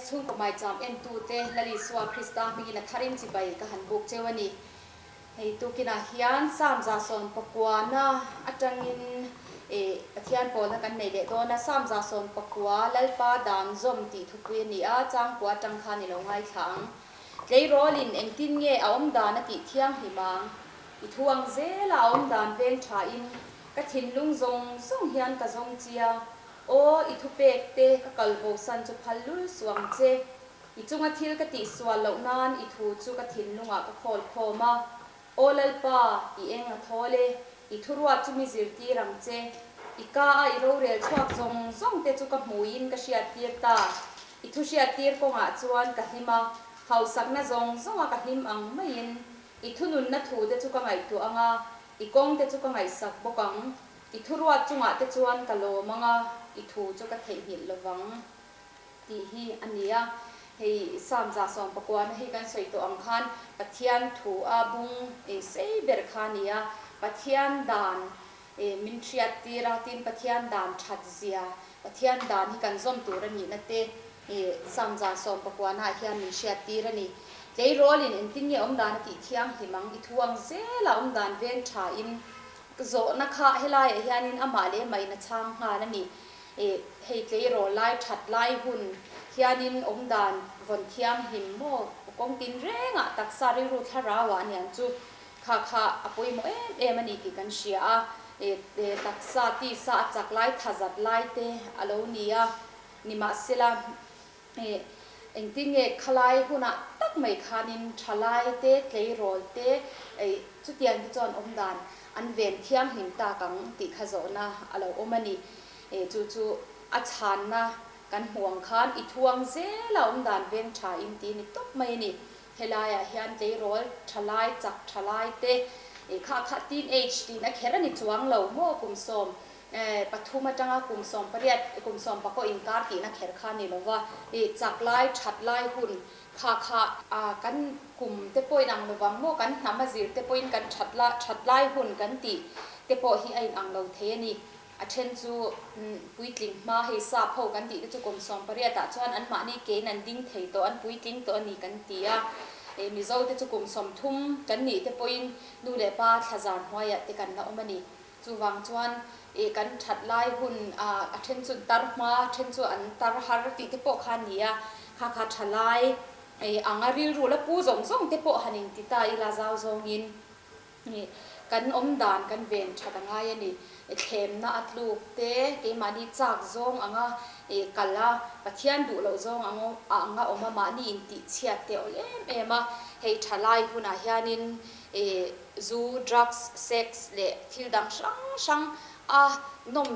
Chhungkaw maicham entute Lal Isua Krista hmingin a tharin chibai ka han buk cheu a ni. Hei tukinah hian Psalm 119 atangin Pathian pawlna kan nei leh dawn a, Psalm 119 Lalpa dan zawm tih thupui a ni a, changkua atang khan i lo ngaithla ang. Tleirawlin engtin nge a awm dan a tih thianghlim ang? I thu ang zela a awm dan veng thain ka thinlung zawng zawng hian ka zawng chia. Aw, i thupek te ka kal bosan chu phal lul suh ang che. I chunga thil ka tih sual loh nan i thu chu ka thinlungah ka khawl khawm a. Aw Lalpa, i eng a thawl e, i thuruat chu mi zirtir ang che. I ka a i rorel chhuak zawng zawng te chu ka hmuiin ka hriattir ta. I thu hriattir kawngah chuan ka hlim a, hausakna zawng zawnga ka hlim ang maiin i thununna thu te chu ka ngaihtuah ang a, i kawng te chu ka ngaihsak bawk ang. I thuruat chungah te chuan ka lawm ang a, i thu chu ka theihnghilh lovang tih hi a ni a. Hei Psalm 119 hi kan sawi tawh ang khan Pathian thu a bung ei sei ber kha a ni a. Pathian dan min hriattir a, tin Pathian dan that zia, Pathian dan hi kan zawm tur a nihna te Psalm 119 ah hian min hriattir a ni. Tleirawlin engtin nge awm dan a tih thianghlim ang? I thu ang zela awm dan veng thain Zawhna kha helaiah hianin amah leh amah in a chhang nghal a ni. Ih, hei tleirawl lai that lai hun hianin awmdan vawn thianghlim maw kawng tin rengah taksa rilru thlarauah a niang chu kha kha a pawimawh em em a ni tih kan hria a. Ih, taksa tisa a chak lai thazat lai te a lo ni a, nimahsela Ih, engtin nge khalai hunah tak mai khanin thalai te, tleirawl te, ih, chutiang te chuan awmdan an ven thianghlim tak ang tih kha zawhna a lo awm a ni. Ih, chu chu a chhanna kan hmuh ang khan i thuang zela awmdan veng tha in ti ni tawp mai a ni. Helaiah hian tleirawl thalai, chak thalai te, ih, kha kha teenage tihna kher a ni chuang lo maw kum 13 atanga kum 18, kum 10 inkar tihna kher kha a ni lo va, ih chak lai, that lai hun kha kha kan kum te pawh inang lovang maw, kan hnam a zir te pawhin kan that la, that lai hun kan tih te pawh hi a inang lo thei a ni. A then chu puitling hma hei sap ho kan tih te chu kum 18 ah chuan anmahni kein an ding thei tawh, an puitling tawh a ni kan ti a, ih Mizo te chu kum 30 kan nih te pawhin nu leh pa thlazar hnuaiah te kan la awm a ni. Chuvang chuan ih kan that lai hun ah a then chu an tar hma, a then chu an tar har tih te pawh kha a ni a, kha kha tha lai ih anga rilru la pu zawng zawng te pawh han inti ta ila zau zawngin ih kan awm dan kan ven that a ngai a ni. Thlemna a tluk te, keimahni chak zawng anga ih kal a, Pathian duh loh zawng anga awm a, mahni intih chhiat te a awl em em a, hei tha lai hunah hianin ih Zu, drugs, sex leh thil dang hrang hrang a nawm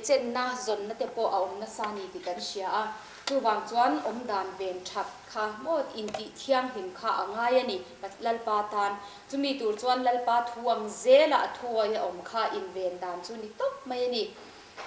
chenna zawnna te pawh a awm nasa a ni tih kan hria a. Chuvang chuan awmdan ven that kha maw intih thianghlim kha a ngai a ni Lalpa tan. Chumi tur chuan Lalpa thu ang zela a thuawi a awm kha inven dan chu ni tawp mai a ni.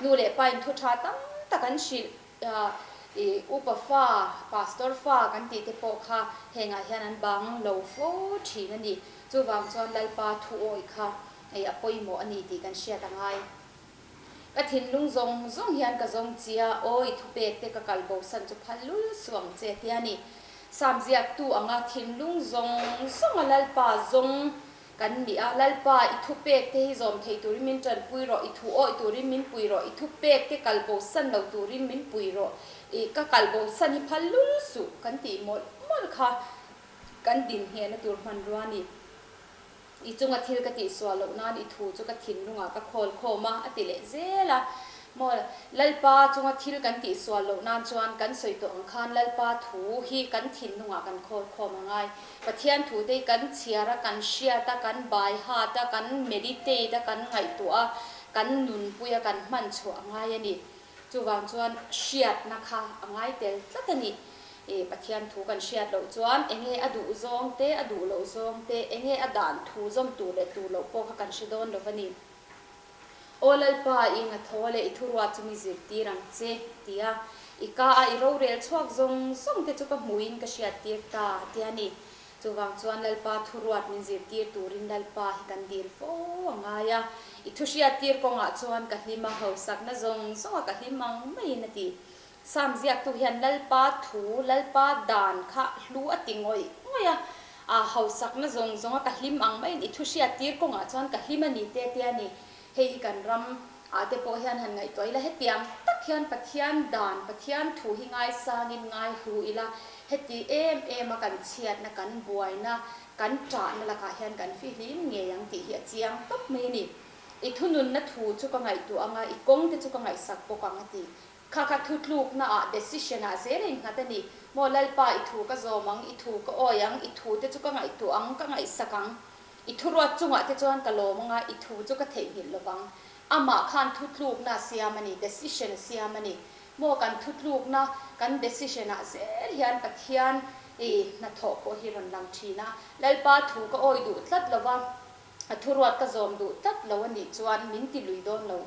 Nu leh pa in thu tha tam tak an hrilh I upa fa, pastor fa kan tih te pawh kha hengah hian an bang lo fo thin a ni. Chuvang chuan Lalpa thu awih kha ei a pawimawh a ni tih kan hriat a ngai. Ka thinlung zawng zawng hian ka zawng chia, aw i thupek te ka kal bosan chu phal lul suh ang che tia a ni. Sam ziaktu anga thinlung zawng zawnga Lalpa zawng Kan ni a, Lalpa, i thupek te hi zawm thei turin min tanpui rawh, i thu awih turin min pui rawh, i thupek te kal bosan lo turin min pui rawh, i ka kal bosan hi phal lul suh kan tih mawlh mawlh kha kan din nghehna tur hmanrua a ni. I chunga thil ka tihsual loh nan i thu chu ka thinlungah ka khawl khawm a, a ti leh zel a. Maw, Lalpa chunga thil kan tihsual loh nan chuan kan sawi tawh ang khan Lalpa thu hi kan thinlungah kan khawl khawm a ngai. Pathian thu te hi kan chhiar a, kan hriat a, kan bai hat a, kan meditate a, kan ngaihtuah a, kan nunpui a, kan hman chhuah a ngai a ni. Chuvang chuan hriatna kha a ngai tel tlat a ni. I Pathian thu kan hriat loh chuan enge a duh zawng te, a duh loh zawng te, enge a dan thu zawm tur leh tur loh pawh kha kan hre dawn lo va ni. Aw Lalpa, i ngathaw leh i thuruat chu mi zirtir ang che, ti a. I ka a i rorel chhuak zawng zawng te chu ka hmuhin ka hriattir ta, ti a ni. Chuvang chuan Lalpa thuruat min zirtir turin Lalpa hi kan dil fo a ngai a. I thu hriattir kawngah chuan ka hlim a, hausakna zawng zawnga ka hlim ang maiin a ti. Sam ziaktu hian Lalpa thu, Lalpa dan kha hlu a ti ngawih ngawih a, a hausakna zawng zawnga ka hlim ang maiin i thu hriattir kawngah chuan ka hlim a ni te te a ni. Hei hi kan ram ah te pawh hian han ngaihtuah ila, hetiang tak hian Pathian dan, Pathian thu hi ngaisangin ngai hlu ila, heti em em a kan chhiatna, kan buaina, kan ṭahna lakah hian kan fihlim ngei ang tih hi a chiang tawp mai a ni. I thununna thu chu ka ngaihtuah ang a, i kawng te chu ka ngaihsak bawk ang a ti. Kha kha thutlukna ah, decision ah zel a innghat a ni. Maw Lalpa, i thu ka zawm ang, i thu ka awi ang, i thu te chu ka ngaihtuah ang, ka ngaihsak ang. I thuruat chungah te chuan ka lawm ang a, i thu chu ka theihnghilh lo vang. Amah khan thutlukna a siam a ni, decision a siam a ni. Maw kan thutlukna, kan decision ah zel hian Pathian i hnathawh pawh hi rawn lang thin a. Lalpa thu ka awi duh tlat lo va, a thuruat ka zawm duh tlat lo a nih chuan min ti lui dawn lo.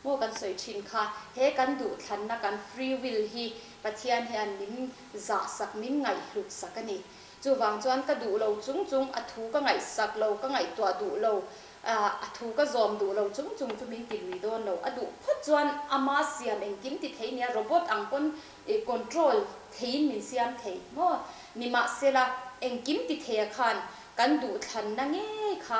Maw kan sawi thin kha, he kan duhthlanna, kan free will hi Pathian hian min zahsak, min ngaihhlutsak a ni. Chuvang chuan ka duh lo chung chung, a thu ka ngaihsak lo, ka ngaihtuah duh lo, a thu ka zawm duh lo chung chung chu min ti lui dawn lo. A duh phawt chuan ama siam engkim ti thei nia, robot ang pawn control theiin min siam thei maw? Nimahsela, engkim ti theia khan kan duhthlanna ngei kha,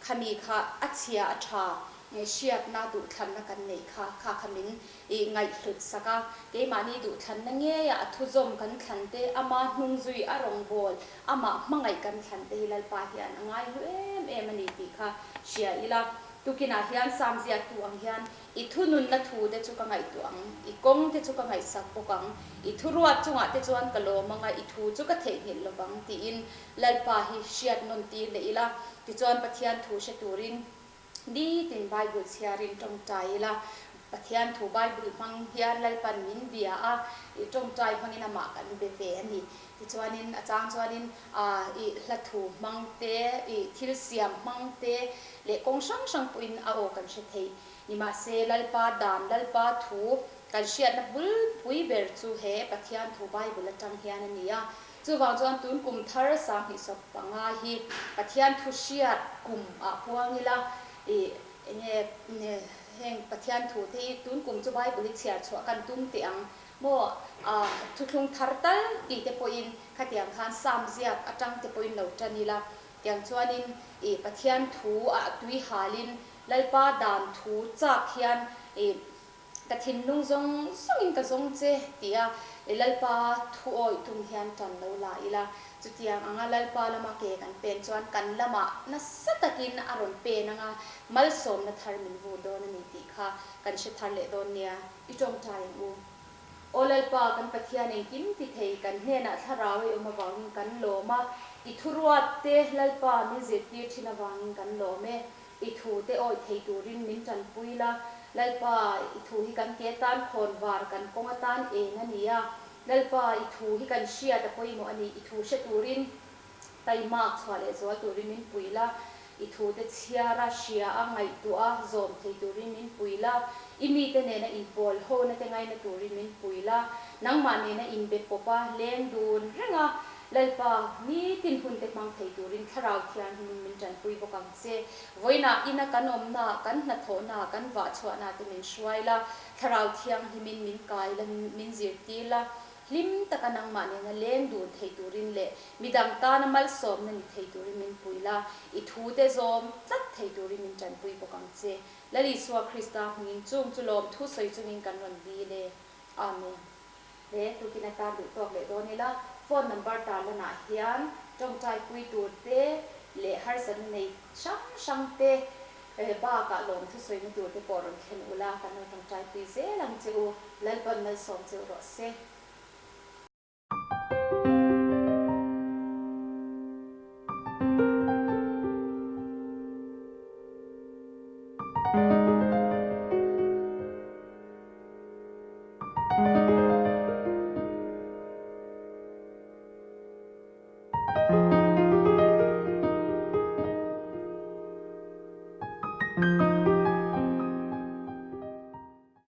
khami kha a chhia a tha, hriatna duhthlanna kan neih kha, kha kha min I ngaihhlut sak a, keimahni duhthlanna ngeia a thuzawm kan thlan te, ama hnungzui a rawngbâwl, amah hmangaih kan thlan te hi Lalpa hian a ngaihlu em em a ni tih kha hria ila. Tukinah hian Sam ziaktu ang hian i thununna thu te chu ka ngaihtuah ang, i kawng te chu ka ngaihsak bawk ang, i thuruat chungah te chuan ka lawm ang a, i thu chu ka theihnghilh lovang tiin Lalpa hi hriat nawn tir leh ila. Tichuan Pathian thu hre turin Nitin Bible chhiarin tawngtai ila, Pathian thu Bible hmang hian Lalpan min bia a, i tawngtai hmangin amah kan be ve a ni. Tichuanin a chang chuanin i hla thu hmang te, i thil siam hmang te leh kawng hrang hrang pawhin a aw kan hre thei. Nimahse Lalpa dan, Lalpa thu kan hriatna bulpui ber chu he Pathian thu Bible atang hian a ni a. Chuvang chuan tun kum thar 2015 hi Pathian thu hriat kum ah puang ila, i enge heng Pathian thu te hi tun kum chu Bible hi chhiar chhuah kan tum teh ang maw, a thuthlung thar tal ti te pawhin khatiang khan Sam ziak atang te pawhin lo tan ila, tiang chuanin i Pathian thu ah tui halin Lalpa dan thu chak hian i Ka thinlung zawng zawngin ka zawng che, tia i Lalpa thu awih tum hian tan lo la ila. Chutiang anga Lalpa lama ke kan pen chuan kan lamah nasa takin a rawn pen anga malsawmna thar min vur dawn a ni tih kha kan hre thar leh dawn nia. I tawngtai ang u. Aw Lalpa, kan Pathian engkim ti thei, kan hnenah thlarau i awm avangin kan lawm a, i thuruatte Lalpa min zirtir thin avangin kan lawm e. I thu te awih thei turin min tanpui la, Lalpa, i thu hi kan ke atan khawn var, kan kawng atan eng a ni a. Lalpa, i thu hi kan hriat a pawimawh a ni, i thu hre turin taimak chhuah leh zual turin min pui la, i thu te chhiar a, hria a, ngaihtuah a, zawm thei turin min pui la, i mite nena inpawl hona te ngaina turin min pui la, nangmah nena inbe pawp a, leng dun reng a, Lalpa, nitin hunte hmang thei turin Thlarau Thianghlimin min tanpui bawk ang che. Vawiinah ina kan awmna, kan hnathawhna, kan vahchhuahna te min hruai la, Thlarau Thianghlimin min kai la, min zirtir la, hlim taka nangmah nena leng dun thei turin leh midang tana malsawmna ni thei turin min pui la, i thute zawm tlat thei turin min tanpui bawk ang che. Lal Isua Krista hmingin chung chu lawmthu sawi chungin kan rawn dil e. Amen. He tukin atan duh tawk leh dawn ila, phone number tarlanah hian tawngtai pui tur te leh harsatna nei hrang hrang te bakah lawm thusawina tur te pawh rawn thlen ula, kan lo tawngtai pui zel ang che u. Lalpan malsawm che u rawh se.